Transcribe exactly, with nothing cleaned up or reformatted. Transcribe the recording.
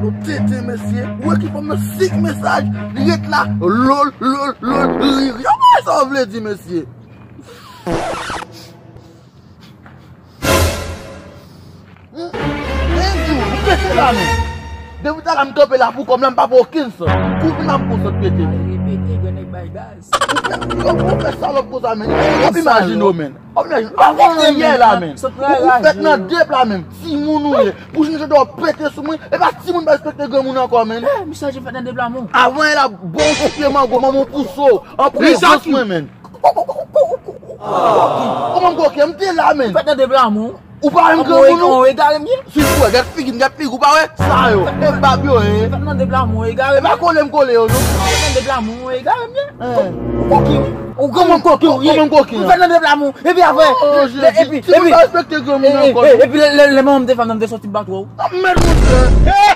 Tete, mesye, ou wè ki fòm nan senk mesaj, li ret la, lol, lol, lol, riri. Yo, men sa w vle di, mesye? Hmm? Men di w, ou pete la, men. Depi talè m kanpe la pou kòm la, m pa pran okenn sant. Kou vin la, m pran sant pete. Repete, grenn nèg bay gaz. Ou fè, ou, ou fè salòp konsa, men. W ap imajine w, men. W ap imajine w. Avan yè la, men. Ou, ou fèt nan de pla, men. Timoun ou ye. Pou jounen jodi a w pete sou mwen. E pa timoun pa respekte granmoun ankò, men. Eh, misye aji fèt nan de pla, mon. Avan yè la, bon, w sou pye mango, manman w pouse w. An prezans mwen, men. Kòman m koke? M te la, men. Fèt nan de pla, mon. Ou pa menm granmoun, non? Ou egare m ye? Si w wè, gad figi m, gad figi, ou pa wè? Sa yo, e bab yo, hein. Fèt nan de pla, mon, egare m ye. E pa kole m kole yo, non? Fèt nan de pla, mon, egare m ye. Hein. Ou koke, ou granmoun koke, ou ye. Kòman m koke? Ou fèt nan de pla, mon. Epi apre, oh, Jezi, epi, timoun epi, pa respekte granmoun ankò, non. Epi lè, lè, lè manman m te fè m nan, m te sòti bat wè w. Anmèd, monchè.